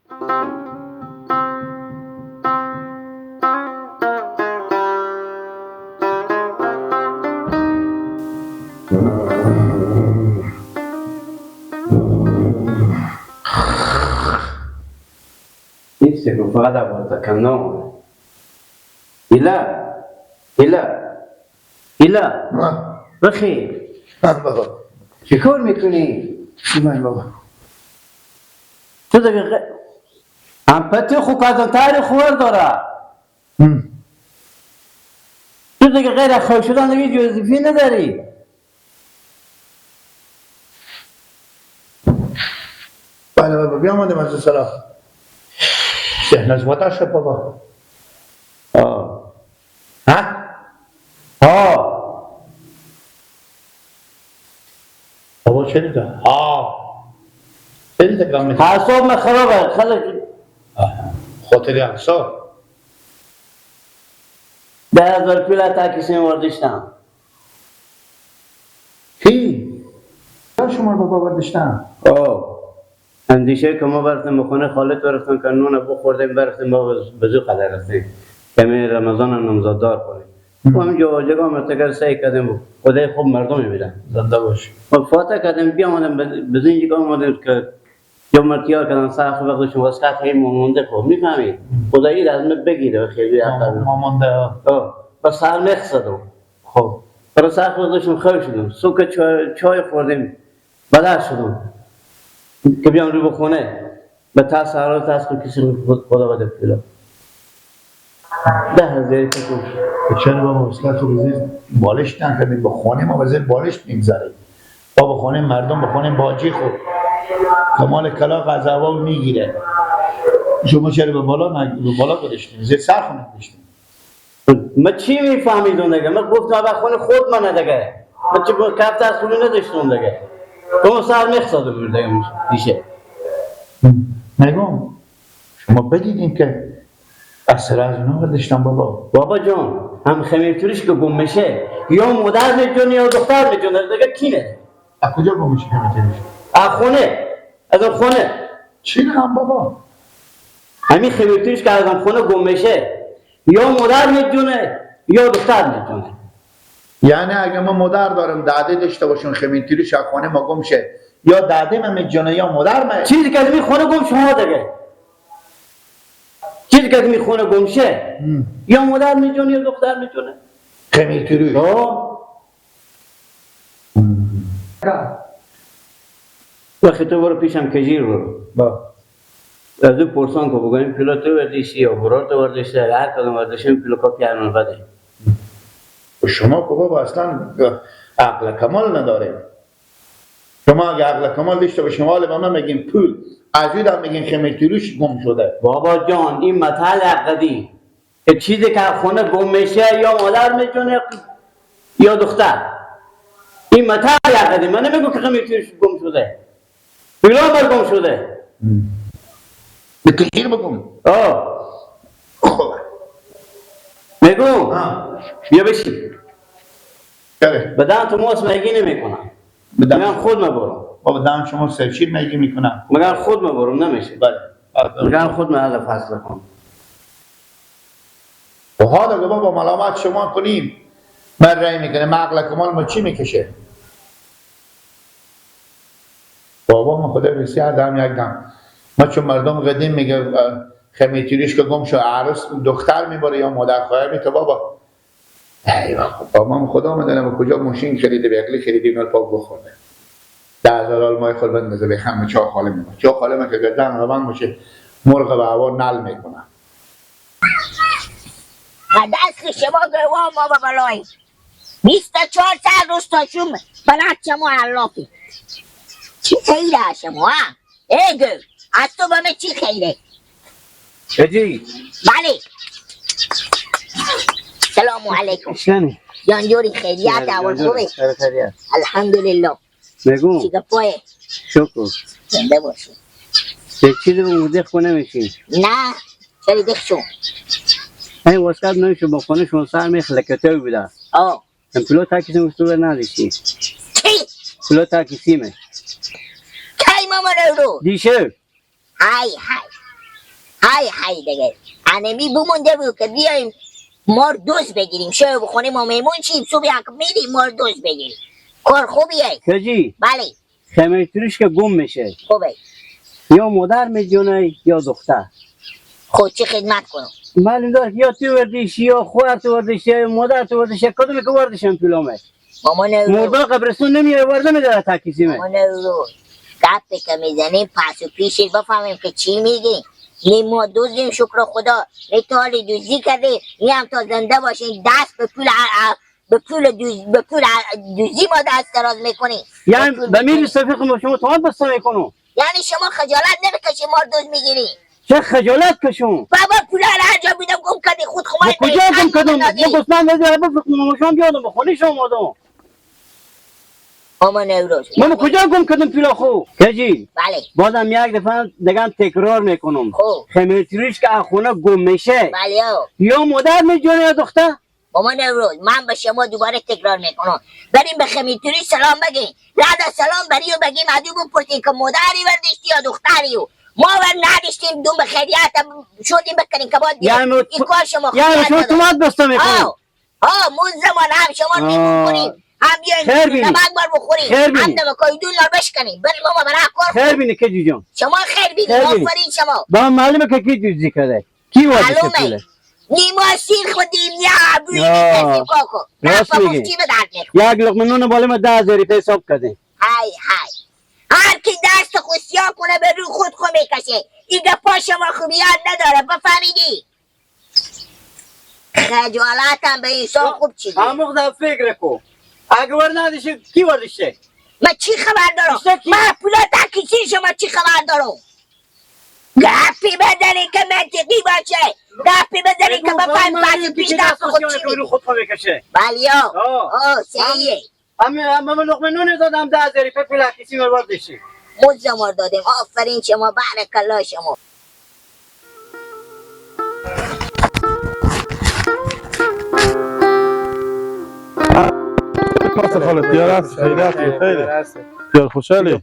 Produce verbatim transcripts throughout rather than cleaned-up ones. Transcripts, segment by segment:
این سه کو فقط عباس کندان. ایلا، ایلا، ایلا. ها. بخیر. ها بابا. چی کار می‌کنی؟ چی من بابا؟ تو دیگه غ-، هم پتی خو کازن تاری خور داره. هم. تو دیگه غیر از خالی شدن دیگه جای وظیفه‌ای نداری. بله بابا، بیامدیم از اون سرا. شهناز ودا شد بابا. آه. ها؟ ها. بابا چه دیده؟ ها. چه دیده گم می‌کنه؟ اعصاب من خرابه. خلق آه. خاطر اعصاب. ده هزار پول تاکسی ورداشتم. کی؟ یا شما بابا ورداشتن؟ آه. اندیشه که ما برفتیم به خونه خالد، برفتیم که نون بخوردیم، برفتیم ما بز-، بزو قدر رفتیم. کمی رمضان هم نامزددار کنیم. هم. و همینجا واجگاه مرتکر سعی کردیم، خدای خوب مردمی بیدن. زنده باش. و فاتح کردیم، بیامدیم بز-، بزین جگاه آمدیم که جو مرتیار کردن، ساعت وقتشون واسه خیلی مونده خوب، می‌فهمی؟ خدایی از من بگیره خیلی ما، عقل. ما مونده، آه. آه. بس سر مخصدم. خب. برای ساعت وقتشون خوش شدم. صبح که چای، چای خوردیم. بدر شدم که بیام رو به خونه. به ترس حالت ترس کن کسی رو خود-، خدا بده پولا. ده هزار تکون. چرا بابا، اصلاً تو زیر بالشت نکردیم؟ به خونه ما به زیر بالشت می‌گذاریم. با به خونه مردم، به خونه باجی خود. کمال کلاغ از هوا می‌گیره. شما چرا به بالا نگ-، به بالا گذاشتیم؟ زیر سر خونه گذاشتیم. من چی می‌فهمیدون دیگه؟ من گفتم به خون خود من دیگه. من چی با کفت از خونه نداشتم دیگه. تو سر می‌خصادم دیگه دیشه. نگم. شما بدیدین که از سر از اونا برداشتن بابا. بابا جان، هم خمیر تورش که گم می‌شه، یا مادر می‌جونه یا دختر می‌جونه، دیگه کی نه؟ از کجا گم می‌شه خمیر تورش؟ از خونه. از اون خونه. چی رقم بابا؟ همین خمیر تورش که از اون خونه گم می‌شه، یا مادر می‌جونه، یا دختر می‌جونه. یعنی اگه من مادر دارم، دده داشته باشم، خمیر تورش از خونه ما گم شه، یا دده من می‌جونه، یا مادر من. چیزی که از این خونه گم شما دیگه. چیزی که از این خونه گم شه، هم. یا مادر می‌جونه، یا دختر می‌جونه. خمیر تورش. آه. وقتی تو برو پیشم کجیر برو. با. از او پرسان که بگویم پولا تو وردیشتی یا برار تو وردیشتی، هر کدوم وردیشتی پولا کاپی هر من بده. و شما که بابا اصلاً عقل کمال نداریم. شما اگه عقل کمال داشته باشین، حالا به من میگین پول، از او دم میگین خمیر تورش گم شده. بابا جان، این متل عقدی. که چیزی که از خونه گم می‌شه، یا مادر می‌جونه یا دختر. این متل عقدی. من نمی‌گم که خمیر تورش گم شده. پولا مر گم شده. هم. به کشیر بگم. آه. خب. می‌گم. ها. بیا بشین. بله. به دهن تو ماست میگی نمی‌کنم. به دهن. می‌گم خود مبرم. بابا دهن شما سرچیر میگی می‌کنم. می‌گم خود مبرم نمیشه. بله. بله. می‌گم خود من حل فصل کنم. و حالا که بابا ملامت شما کنیم، من رای می‌کنه، من عقل کمال ما چی می‌کشه؟ بابا من خدا بسیار دم یک دم. ما چون مردم قدیم میگه، اه، خمیتیریش که گم شو، عروس دختر می‌بره یا مادر خواهر می‌ته بابا. ای بابا، بابا من خدا می‌دانم کجا ماشین خریده، به عقلی خریده، اینا رو پاک بخورده. ده هزار آلمای خود بندازه به همه چا خاله می‌بره. چا خاله من که گردن روان باشه، مرغ به هوا نل می‌کنه. دست شما گوا ما به بلای. بیست و چهار ساعت روز تا شوم بلد شما علافی. چی خیره شما، ها؟ ای گو، از تو به من چی خیره؟ بجی. بله. سلام علیکم. شنی؟ جان جوری خیریت، اول خوبی؟ سر خیریت. الحمدلله. بگو. چی گپایه؟ شکر. زنده باشی. یک چیزی به مودخ کنه می‌شی؟ نه، چرا دخ شو؟ این واسکت نمیشه با خونه شما سر میخ لکته بوده. آه. این پلو تا کسی مستوه نداشتی. چی؟ پلو تا کسی مه. کی ماما رو؟ دیشو. های های. های های دیگه. انمی بمونده بود که بیایم مار دوز بگیریم، شب خونه ما مهمون شیم، صبح یک میریم مار دوز بگیریم. کار خوبیه. کجی؟ بله. خمیر تروش که گم می‌شه. خوبه. یا مادر می‌جونه یا دختر. خب چی خدمت کنم؟ معلوم دار یا تو وردیش، یا خواهر تو وردیش، یا مادر تو وردیش، یا کدومی که وردیشم پیلامه. مامان نوروز. مردا قبرستون نمیاره، ورده می‌داره تا کسی من. مامان نوروز، گپی که می‌زنیم پس و پیشش بفهمیم که چی میگی. نی ما دزدیم، شکر خدا، نی تا حالی دزدی کردیم، نی هم تا زنده باشیم دست به پول ع-، ع-، به پول دوز-، به پول ع-، دزدی ما دست دراز می‌کنیم. یعنی به پول به میری دزدی. صفی خود شما توان بسته می‌کنم. یعنی شما خجالت نمی‌کشی ما رو دزد می‌گیری؟ چه خجالت کشون؟ بابا پولا رو هر جا بودم گم کردی، خود خمار ما کجا گم کردم؟ ما گوسفند نداره، بفروختم، ما شام بیادم، به خونه شام آدم. ماما نوروز. ما کجا گم کردم پولا خو؟ کجی؟ بله. بازم یک دفعه دیگه هم تکرار می‌کنم. خب. خمیر تروش که از خونه گم می‌شه. بله، آه. یا مادر می‌جونه یا دختر. ماما نوروز، من به شما دوباره تکرار می‌کنم، بریم به خمیرتوری سلام بگیم. رد از سلام بری و بگیم، ادو بپرسیم که مادری وردشتی یا دختری و ما ور نداشتیم، دوم به خیریت هم شدیم بکنیم که باید بیایم. یعنی این تو-، کار شما یعنی خیریت شما نداره. تومت بسته می‌کنی؟ آه. آه، مون زمان هم شما آه. می‌کنیم، هم بیایم خیر بینی. نمک بار بخوریم، خیر بینی. هم نمکای دون لار بشکنیم. بریم بابا، برای کار خیر بینی کجی جان. شما خیر بینی، خیر بینی. آفرین شما. با من معلومه که کی دزدی کرده. کی وردش معلومه. پوله؟ نیما سیر خودیم یا بوی آه. کسی کاکو. راست می‌گی. چی به درد می‌خوره؟ یک لقمه نون بالای ما ده هزار روپیه حساب کردیم. های های. هر کی دست خو سیاه کنه به روی خود خو می‌کشه. این گپا شما خوبیت نداره، بفهمیدی؟ خجالت هم به انسان خوب چیزی. هموقت در فکر کو. اگه ور ندیشه، کی وردیشه؟ من چی خبر دارم؟ ایشته کی؟ من پولا تا کسی شما چی خبر دارم؟ گپی بزنی که منطقی باشه، گپی بزنی که بگو، بفهم من پس این پیش پیش دست دست خود خود چی کنه، می‌گی. خود خود بکشه. بله یا. آه. آه، صحیحه. هم، هم، هم لقمه نون دادم، ده هزار روپیه پول کسی من برداشتی. مزد ما رو دادیم. آفرین شما، بارک الله شما. پاس خالت، یار هست، خیلی هست، خیلی. یار خوشحالی.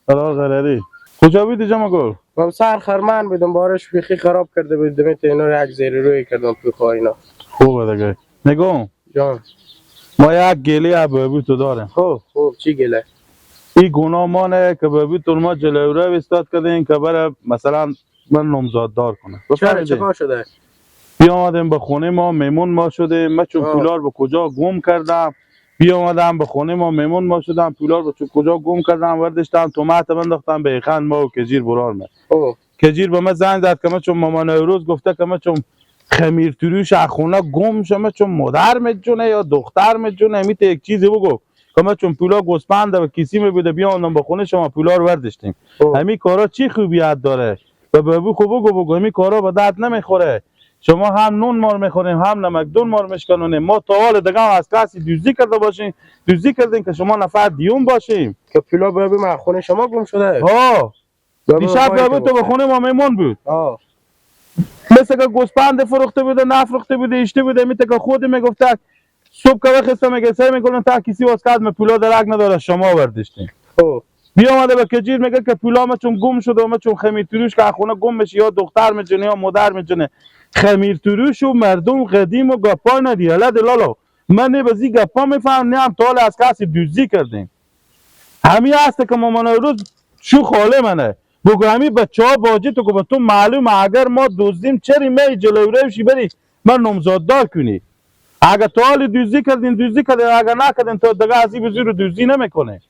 سلام غلری. کجا بودی جمع گل؟ من سر خرمن بودم، بارش بیخی خراب کرده بود، دمیت اینا رو یک زیر روی کردم تو خواهینا. خوبه دیگه. نگاه. جان. ما یک گله از بهبود تو داریم. خب، خب، چی گله؟ این گناه مانه که بهبود تو ما جلوی رو ایستاد کردیم که بره مثلاً من نامزاد دار کنه. چرا؟ بفهمیدی؟ چه کار شده؟ بیامدیم به خونه ما، مهمون ما شده، ما چون آه. پولار به کجا گم کردم، بیامدم به خونه ما، مهمون ما شدم، پولار به چون کجا گم کردم، وردشتم، تومت بنداختم به خان ما و کجیر برار من. آه. کجیر به من زنگ زد که من چون ماما نوروز گفته که من چون خمیر تروش از خونه گم شمه، چون مادر می‌جونه یا دختر می‌جونه، می‌ته یک چیزی بگو. که من چون پولا گوسپند و کیسی می بوده، بیامدم به خونه شما پولا رو وردشتیم. خب. همی کارا چی خوبیت داره؟ و به بو خو بگو، بگو همی کارا به درد نمیخوره. شما هم نون مار میخورین، هم نمک دون مار میشکنونین. ما تا حال دیگه هم از کسی دوزی کرده باشیم، دوزی کردیم که شما نفر دیوم باشیم. که پولا به بو من خونه شما گم شده. ها. بابا، دیشب بابا تو به خونه ما مهمون بود. آه. مثل که گوسپند فروخته بوده، نفروخته بوده، ایشته بوده، می‌ته که خود می‌گفته، صبح که وقت میگه، سه می‌گلن تا کسی واسکت می پولا درک نداره، شما وردشتین. خب. بیامده به کجیر میگه که پولا ما چون گم شده، ما چون خمیر تروش که از خونه گم می‌شه، یا دختر می‌جنه یا مادر می‌جنه. خمیر تروش و مردم قدیم و گپای ندی، حالا دلالا. من نه بزی گپا می‌فهم، نه هم تا حال از کسی دوزی کردیم. همی هسته که ماما نوروز شو خاله منه. بگو همی بچه‌ها باجی تو که به تو معلومه، اگر ما دزدیم چری می جلو روشی بری من نامزاددار کنی. اگه تو حال دوزی کردین، دوزی کردین، اگه نکردین، تو دیگه از این بزرگ دوزی نمی‌کنه.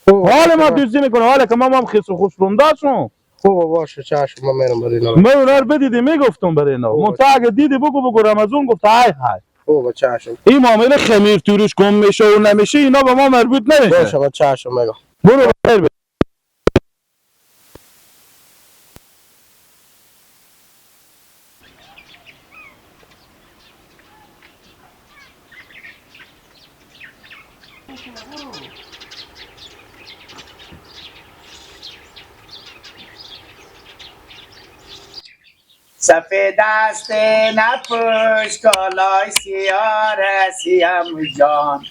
خب، حال ما باشه. دوزی می‌کنه، حالا که ما، ما هم خیس و خوش بنداشتم. خب، باشه، چشم، من می‌رم برای اینا. من اونا رو بدیدی، می‌گفتم برای اینا. خب. منتها اگه دیدی، بگو، بگو رمضان گفت، های، های. خب، چشم. این معامله خمیر تروش گم می‌شه و نمی‌شه، اینا به ما مربوط نمی‌شه. باشه، من چشم می‌گم. برو، بخیر بیا. سفید است نپوش، کالای سیاه رسی امو جان،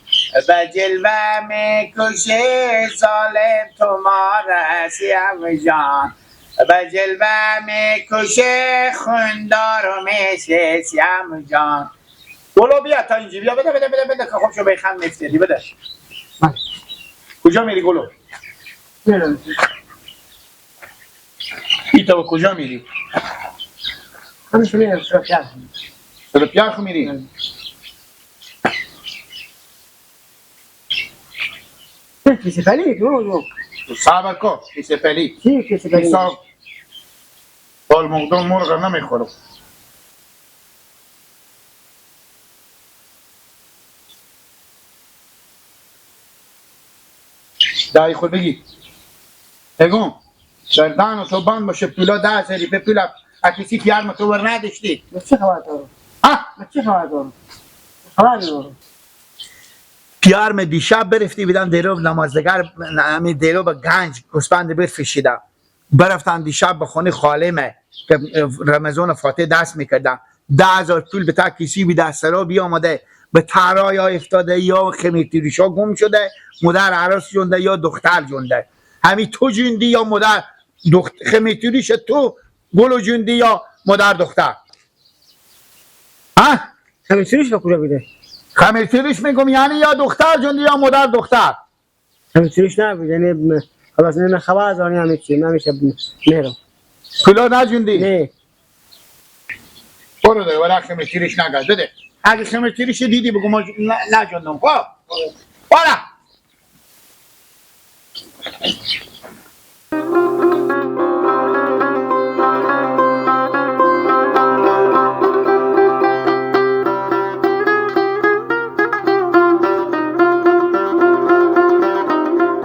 به جلوه می‌کشی ظالم تو ما رسی امو جان. به جلوه می‌کشه خوندار و می‌شه سیام جان. گلو بیا تا اینجی، بیا بده، بده، بده، بده، که خب شو به خم می‌فتری، بده. بله. کجا می‌ری گلو؟ می‌رم. ای تو کجا می‌ری؟ همیشه می‌رم، سر پیار. سر پیار خو می‌ری؟ بله. کیسه پلی تو، تو. صبر کو، کیسه پلی. چی کیسه پلی؟ حساب. بال مقدم مرغ نمی‌خورم. دای خود بگی. بگو. گردن تو بند باشه، پولا ده هزار روپیه پولا اکیسی پیار تو ور نداشتی. من چه خبر دارم؟ ها؟ من چه خبر دارم؟ خبر ندارم. پیار می دیشب برفتی بیدن دیروب نمازدگر، همی دیروب گنج گوسپند بر فشیده. برفتن دیشب به خونه خاله مه که رمضان فاتح دست می‌کردن. ده هزار پول به تا کیسی بیده، سرا بیامده، به ترا یا افتاده، یا خمیرتیریشا گم شده، مادر عروس جونده یا دختر جونده. همی تو جوندی یا مادر دخت-، خمیرتیریش تو گل و جوندی یا مادر دختر؟ ها؟ خمیرتیریش به کجا بیده؟ خمیرتیریش می‌گم، یعنی یا دختر جوندی یا مادر دختر. همی چیش نبود، یعنی، م-، خلاص، نه خبر از آنی همی چی، من همیشه مهرم. پولا نجوندی؟ نه. برو ده، ولا خمیر تیریش نگرد، بده. اگه خمیر تیریش دیدی بگو ما ج-، ن-، نجوندم، خب؟ برو.